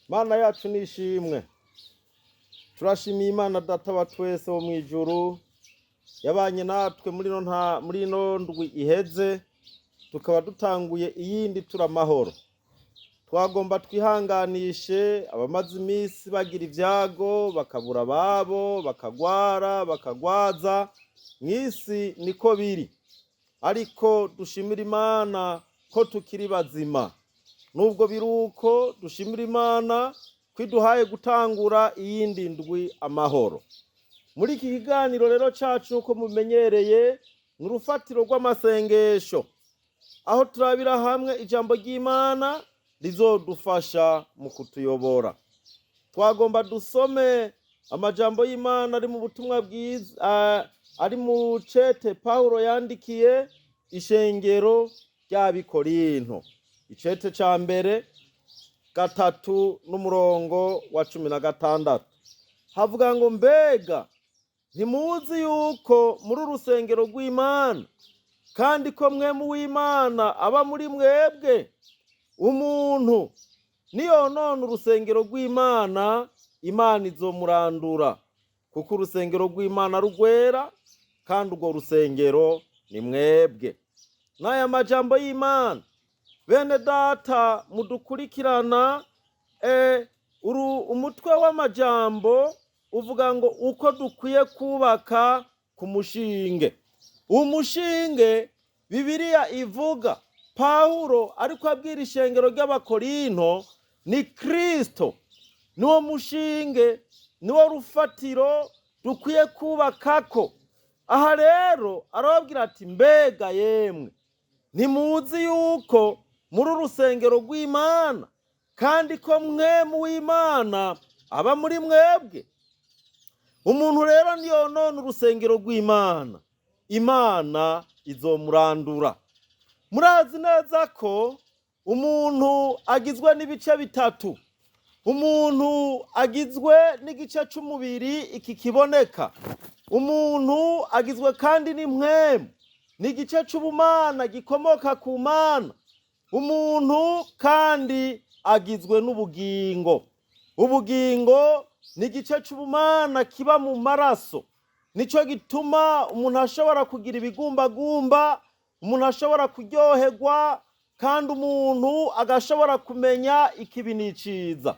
Mana yacu nishimwe. Turashimiye Imana Data wa twese wo mw'ijuru yabanye natwe muri ino ndwi iheze, tukaba dutanguye iyindi turi amahoro. Twagomba twihanganishe abamaze iminsi bagira ibyago, bakabura ababo, bakagwara, bakagwaza. Mw'isi niko biri, ariko dushimira Imana ko tukiri bazima. Nubwo biri uko, dushimira Imana ko iduhaye gutangura iyindi ndwi amahoro. Muri iki kiganiro rero cacu, uko mumenyereye, ni urufatiro rw'amasengesho, aho turabira hamwe ijambo ry'Imana rizodufasha mu kutuyobora. Twagomba dusome amajambo y'Imana ari mu butumwa bwiza, ari mu cete Pawulo yandikiye ishengero ry'Abikorinto, icete ca mbere 3 n'umurongo wa 16. Havuga ngo: "Mbega ntimuzi yuko muri urusengero rw'Imana, kandi ko Mpwemu w'Imana aba muri mwebwe? Umuntu niyonona urusengero rw'Imana, Imana izomurandura, kuko urusengero rw'Imana rugwera, kandi urwo rusengero ni mwebwe." N'aya majambo y'Imana, bene data mudukurikirana, uru umutwe w'amajambo uvuga ngo: uko dukwiye kubaka ku mushinge. Umushinge Bibiliya ivuga, Pawulo ariko abwira ishengero ry'Abakorinto, ni Kristo. Niwo mushinge, niwo rufatiro dukwiye kubakako. Aha rero arababwira ati: "Mbega yemwe, ntimuzi yuko muri urusengero rw'Imana, kandi ko Mpwemu w'Imana aba muri mwebwe? Umuntu rero niyonona urusengero rw'Imana, Imana izomurandura." Murazi neza ko umuntu agizwe n'ibice bitatu. Umuntu agizwe n'igice c'umubiri iki kiboneka. Umuntu agizwe kandi n'impwemu, ni igice c'ubumana gikomoka ku Mana. Umuntu kandi agizwe n'ubugingo. Ubugingo ni igice c'ubumana kiba mu maraso. Nico gituma umuntu ashobora kugira ibigumbagumba, umuntu ashobora kuryoherwa, kandi umuntu agashobora kumenya ikibi n'iciza.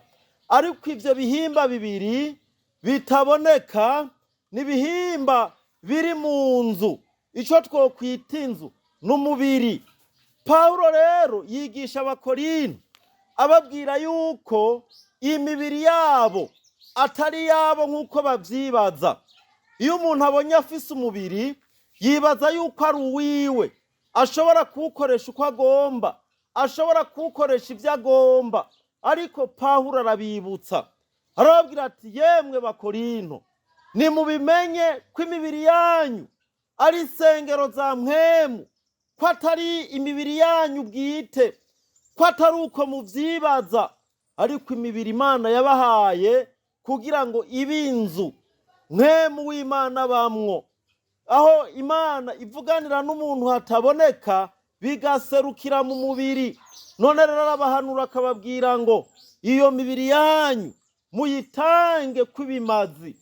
Ariko ivyo bihimba bibiri bitaboneka ni ibihimba biri mu nzu, ico twokwita inzu n'umubiri. Pawulo rero yigisha Abakorinto, ababwira yuko imibiri yabo atari yabo nk'uko bavyibaza. Iyo umuntu abonye afise umubiri, yibaza yuko ari uwiwe, ashobora kuwukoresha uko agomba, ashobora kuwukoresha ivyo agomba. Ariko Pawulo arabibutsa, arababwira ati: "Yemwe Bakorinto, nimubimenye ko imibiri yanyu ari isengero za Mpwemu, ko atari imibiri yanyu bwite, ko atari uko muvyibaza, ariko imibiri Imana yabahaye kugira ngo ibe inzu Mpwemu w'Imana bamwo, aho Imana ivuganira n'umuntu hataboneka, bigaserukira mu mubiri. None rero arabahanura, akababwira ngo iyo mibiri yanyu muyitange kw'ibimazi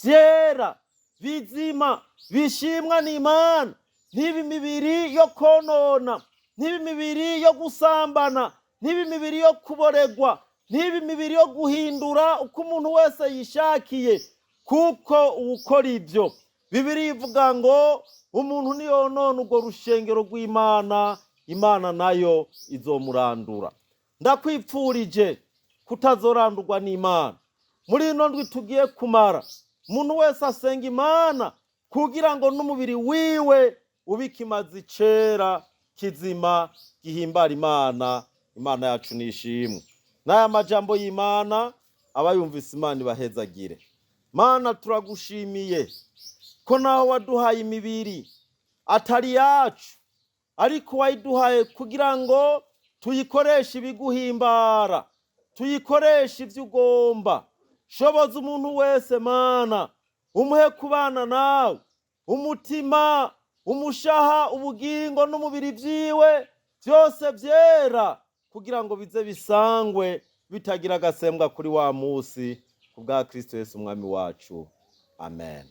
vyera, bizima, bishimwa n'Imana. Ntibe imibiri yo konona, ntibe imibiri yo gusambana, ntibe imibiri yo kuboregwa, ntibe imibiri yo guhindura uko umuntu wese yishakiye, kuko uwukora ibyo, Bibiliya ivuga ngo umuntu niyonona urwo rushengero rw'Imana, Imana nayo izomurandura." Ndakwipfurije kutazorandurwa n'Imana. Muri ino ndwi tugiye kumara, umuntu wese asenga Imana kugira ngo n'umubiri wiwe ube ikimazi cera, kizima, gihimbara Imana. Imana yacu nishimwe. N'aya majambo y'Imana, abayumvise Imana ibahezagire. Mana, turagushimiye ko naho waduhaye imibiri atari yacu, ariko wayiduhaye kugira ngo tuyikoreshe ibiguhimbara, tuyikoreshe ibyo ugomba. Shoboza umuntu wese, Mana, umuhe kubana nawe, umutima, umushaha, ubugingo n'umubiri vyiwe byose byera, kugira ngo bize bisangwe. bitagira agasembwa kuri wa musi, ku bwa Kristo Yesu Umwami wacu. Amen.